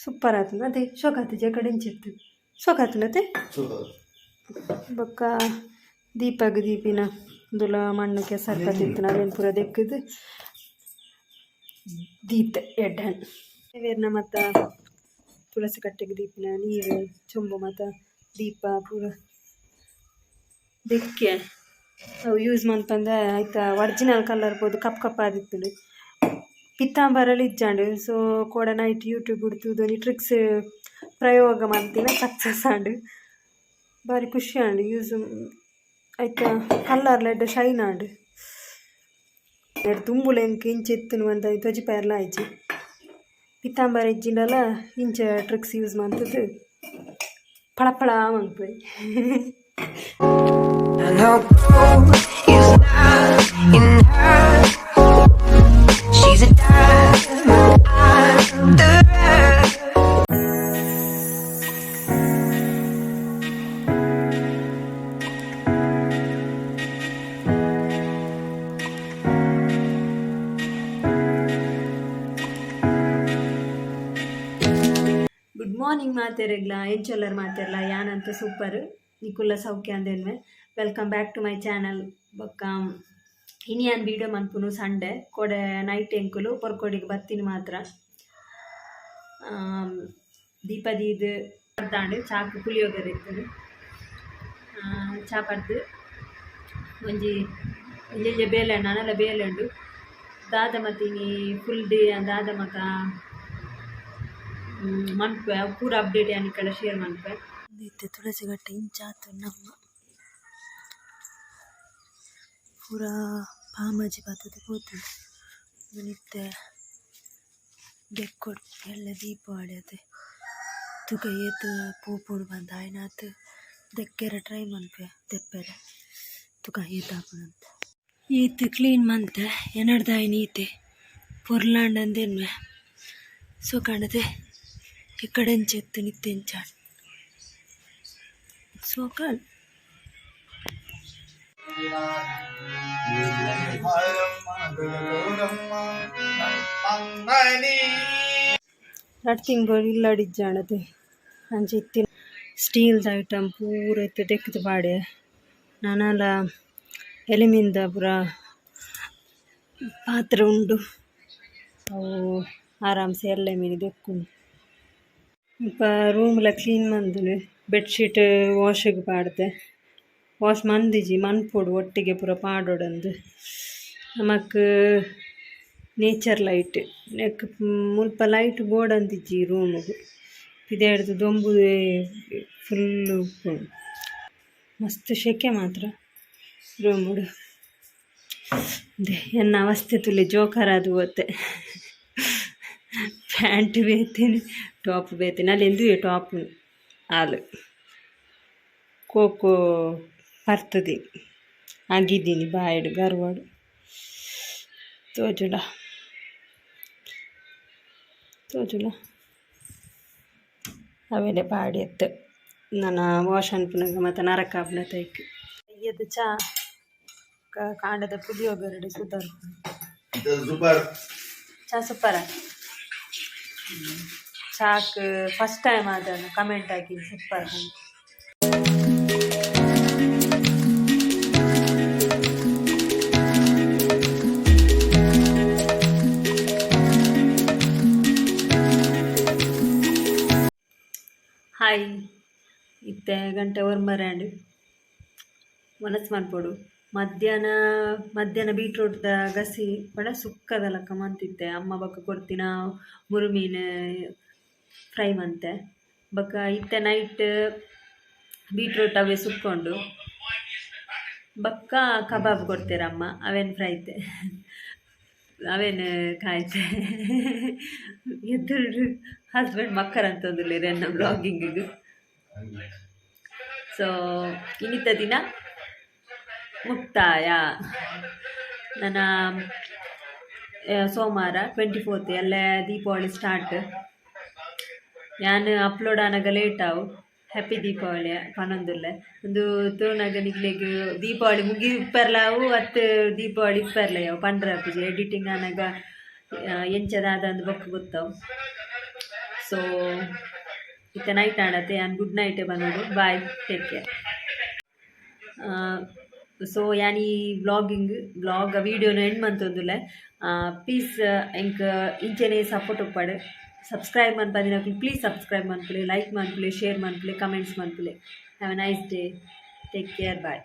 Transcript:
Super ಆತುಂಡು ಅದೇ ಶೋಕಾತಿಜ ಕಡೆಂಚಿತ್ತು ಶೋಕಾತುಂಡತೆ. ಬೊಕ್ಕ ದೀಪಗ್ ದೀಪಿನ ಉಂದುಲ ಮಣ್ಣು ಕೆಸರು ಪತ್ತಿತ್ತಿನ ಅವೆನ್ ಪೂರ ದೆಕ್ಕುದು ದೀತೆ ಎಡ್ಡೆ. ದೇವೆರ್ನ ಮಾತ ತುಳಸಿ ಕಟ್ಟೆಗ್ ದೀಪಿನ ನೀರು ಚೊಂಬು ಮಾತ ದೀಪ ಪೂರ ದೆಕ್ಕೆ ಅವು ಯೂಸ್ ಮನ್ಪಂದೆ ಐತ ಒರಿಜಿನಲ್ ಕಲರ್ ಪೋದು ಕಪ್ಪು ಕಪ್ಪಾದಿತ್ತುಂಡು. ಪಿತ್ತಾಂಬರಲ್ ಇಜ್ಜಾಂಡ್. ಸೊ ಕೋಡೆ ನೈಟ್ ಯೂಟ್ಯೂಬ್ ತೂದು ಟ್ರಿಕ್ಸ್ ಪ್ರಯೋಗ ಮಂತಿನ ಸಕ್ಸಸ್ ಆಂಡ್. ಬಾರಿ ಖುಷಿ ಆಂಡ್ ಯೂಸ್ ಐತ ಕಲರ್ಲ ಎಡ್ಡೆ ಶೈನ್ ಆಂಡ್. ದುಂಬುಲ ಎಂಕ್ ಇಂಚ ಇತ್ತುಂಡು ಪಂದ್ ತೋಜಿಪಾಯೆರ್ಲ ಆಯ್ಜಿ. ಪಿತ್ತಾಂಬರ ಇಜ್ಜಿಂಡಲ ಇಂಚ ಟ್ರಿಕ್ಸ್ ಯೂಸ್ ಮಂತುದು ಪಳ ಪಳ ಮನ್ಪುವೆ. And her gold is not enough. She's a diamond, I'm the rough. Good morning ಮಾತೆರೆಗ್ಲ, ಎಂಚೊಲ್ಲರ್ ಮಾತೆರ್ಲ? ಯಾನಂತ ಸೂಪರ್, ನಿಕುಲ್ಲ ಸೌಖ್ಯ ಅಂದೇನ್ವೆ. Welcome back to my channel. ಬೊಕ್ಕ ಇನಿ ಯಾನ್ ವೀಡಿಯೋ ಮನ್ಪುನು ಸಂಡೆ. ಕೋಡೆ ನೈಟ್ ಎಂಕುಲು ಪೊರ್ಕೊಡಿಗೆ ಬತ್ತಿನ ಮಾತ್ರ. ದೀಪ ದೀದ್ ಪರ್ದಾಂಡ್. ಚಾಕ್ ಪುಳಿಯೋಗರೆ ಇತ್ತುಂಡು. ಚಾ ಪರ್ದು ಒಂಜಿ ಒಂಜೊಂಜೆ ಬೇಲೆ ನನಲ ಬೇಲೆ ಉಂಡು. ದಾದ ಮಲ್ತಿನಿ ಫುಲ್ ಡೇ, ದಾದ ಮಾತ ಮನ್ಪುವೆ, ಅವು ಪೂರ ಅಪ್ಡೇಟ್ ಯಾನ್ ನಿಕಲ್ಡ ಶೇರ್ ಮನ್ಪುವೆ. ಇತ್ತೆ ತುಳಸಿ ಕಟ್ಟೆ ಇಂಚ ಆತುಂಡು. ನಮ್ಮ ಪೂರ ಪಾಮಜಿ ಪತ್ತುದು ಪೋತುಂಡು. ಇತ್ತೆ ದೆಕ್ಕೊಡು. ಎಲ್ಲೆ ದೀಪಾವಳಿ ಅತೆ, ತುಕ ಏತ್ ಪೋಪುಂಡು ಪಂದ್. ಆಯ್ನಾತ್ ದೆಕ್ಕೆರೆ ಟ್ರೈ ಮನ್ಪುವೆ. ದೆಪ್ಪೆರೆ ತುಕ ಏತ್ ಆಪುಂಡಂತ. ಈತ್ ಕ್ಲೀನ್ ಮಂತೆ ಎನಡ್ದಾಯಿನ ಈತೆ ಪೊರ್ಲಾಂಡ್ ಅಂದೆನ್ವೆ. ಸೋಕಾಂಡತೆ ಇಕ್ಕಡೆಂಚ ಇತ್ತು ನಿತ್ಯ ಎಂಚಾಂಡ್ ಸೋಕಾಂಡ್. ರಡ್ಡ್ ತಿಂಗೊಲು ಇಲ್ಲಡ್ ಇಜ್ಜಾಂಡತೆ. ಅಂಚ ಇತ್ತಿನ ಸ್ಟೀಲ್ದ ಐಟಮ್ ಪೂರ ಇತ್ತೆ ದೆಕ್ಕ್‌ದ್ ಪಾಡ್ಯ. ನನಲ ಎಲಿಮಿನ್‌ದ ಪೂರ ಪಾತ್ರೆ ಉಂಡು. ಅವು ಆರಾಮ್ಸೆ ಎಲ್ಲೆ ಮಿನಿ ದೆಕ್ಕುನು. ಮುಲ್ಪ ರೂಮ್‌ಲ ಕ್ಲೀನ್ ಮಂದುಂಡು. ಬೆಡ್‌ಶೀಟ್ ವಾಶ್‌ಗ್ ಪಾಡ್ದೆ. ವಾಶ್ ಮಂದಿಜಿ, ಮನ್ಪೊಡು, ಒಟ್ಟಿಗೆ ಪೂರ ಪಾಡೊಡಂದು. ನಮಕ್ ನೇಚರ್ ಲೈಟ್ ನೆಕ್ ಮುಲ್ಪ ಲೈಟ್ ಬೋಡಂದಿಜ್ಜಿ ರೂಮುಗು. ಪಿದಯ್ಡ್‌ದ್ ದೊಂಬು ಫುಲ್ಲ್ ಉಪ್ಪುಂಡು. ಮಸ್ತ್ ಶೆಕೆ ಮಾತ್ರ ರೂಮುಡು. ಎನ್ನ ಅವಸ್ಥೆ ತೂಲೆ. ಜೋಕರ್ ಆದ್ ಪೋತೆ. Pant ಬೇತೆನೆ, top ಬೇತೆನೆ. ಅಲ್ಲಿ ಎಂದುವೆ ಟಾಪ್ ಆಲ್ ಕೋಕೋ ಪರ್ತುದಿ ಅಗಿದೀನಿ ಬಾಯಿಡ್ ಗರ್ವಡ್ ತೋಜುಂಡ ತೋಜುಂಡ? ಅವೆನೆ ಪಾಡ್ಯೆತ್. ನನ ವಾಶ್ ಅನ್ಪುನಗ ಮಾತ ನರಕ ಆಪುಂಡತೆ ಐಕ್. ಬಯ್ಯದ ಚಾ, ಕಾಂಡೆದ ಪುಳಿಯೋಗರೆಡ್ ಸುದರ್. ಸೂಪರ್. ಚಾ ಸೂಪರ. ಚಾಕ್ ಫಸ್ಟ್ ಟೈಮ್ ಆದನು ಕಮೆಂಟ್ ಹಾಕಿ ಸೂಪರ್. ಹಾಯ್, ಇತ್ತೆ ಗಂಟೆ ಒರ್ಂಬರೆ. ವನಸ್ ಮನ್ಪೊಡು. ಮಧ್ಯಾಹ್ನ ಮಧ್ಯಾಹ್ನ ಬೀಟ್ರೋಟ್ದ ಗಸಿ ಪಂಡ ಸುಕ್ಕದ ಲೆಕ್ಕ ಮಂತಿತ್ತೆ. ಅಮ್ಮ ಬೊಕ್ಕ ಕೊರ್ತಿನ ಮುರುಮೀನು ಫ್ರೈ ಮಂತೆ. ಬೊಕ್ಕ ಇತ್ತೆ ನೈಟ್ ಬೀಟ್ರೂಟ್ ಅವೇ ಸುಕ್ಕೊಂಡು. ಬೊಕ್ಕ ಕಬಾಬ್ ಕೊಡ್ತೇರಮ್ಮ, ಅವೇನು ಫ್ರೈ ಇತ್ತೆ, ಅವೇನು ಕಾಯ್ತೆ. ಎದುರು ಹಸ್ಬೆಂಡ್ ಮಕ್ಕರ್ ಅಂತಂದುಲ್ಲೇರು ಎನ್ನ ವ್ಲಾಗಿಂಗಿಗೆ. ಸೊ ಇನ್ನಿತ ದಿನ ಮುಕ್ತಾಯ. ನನ್ನ ಸೋಮವಾರ 24th ಎಲ್ಲೆ ದೀಪಾವಳಿ ಸ್ಟಾರ್ಟ್. ಯಾನ್ ಅಪ್ಲೋಡ್ ಆನಗ ಲೇಟ್ ಆವು. ಹ್ಯಾಪಿ ದೀಪಾವಳಿ ಪನೊಂದುಲ್ಲೆ. ಒಂದು ತೂನಗ ನಿಕ್ಲೆಗ್ ದೀಪಾವಳಿ ಮುಗಿ ಇಪ್ಪರ್ಲಾವು ಅತ್ತು ದೀಪಾವಳಿ ಇಪ್ಪರ್ಲ ಯಾವು ಪಂಡ್ರೆ ಆಪುಜಿ. ಎಡಿಟಿಂಗ್ ಆನಗ ಎಂಚ ದಾದ ಅಂದ್ ಬೊಕ್ಕ ಗೊತ್ತಾವು. ಸೊ ಇತ್ತೆ ನೈಟ್ ಆಂಡತೆ, ಯಾನ್ ಗುಡ್ ನೈಟ್ ಪನೊಡು. Bye, take care. ಸೊ ಯಾನ್ ಈ ವ್ಲಾಗಿಂಗ್ ವ್ಲಾಗ್ ವೀಡಿಯೋನು ಎಂಡ್ ಮಂತೊಂದುಲ್ಲೆ. ಪ್ಲೀಸ್ ಎಂಕ್ ಇಂಚೆನೆ ಸಪೋರ್ಟ್ ಉಪ್ಪಡ್. ಸಬ್ಸ್ಕ್ರೈಬ್ ಮನ್ಪಂದಿನಕುಲು ಪ್ಲೀಸ್ ಸಬ್ಸ್ಕ್ರೈಬ್ ಮನ್ಪುಲೆ, ಲೈಕ್ ಮನ್ಪುಲೆ, ಶೇರ್ ಮನ್ಪುಲೆ, ಕಮೆಂಟ್ಸ್ ಮನ್ಪುಲೆ. Have a nice day, take care, bye.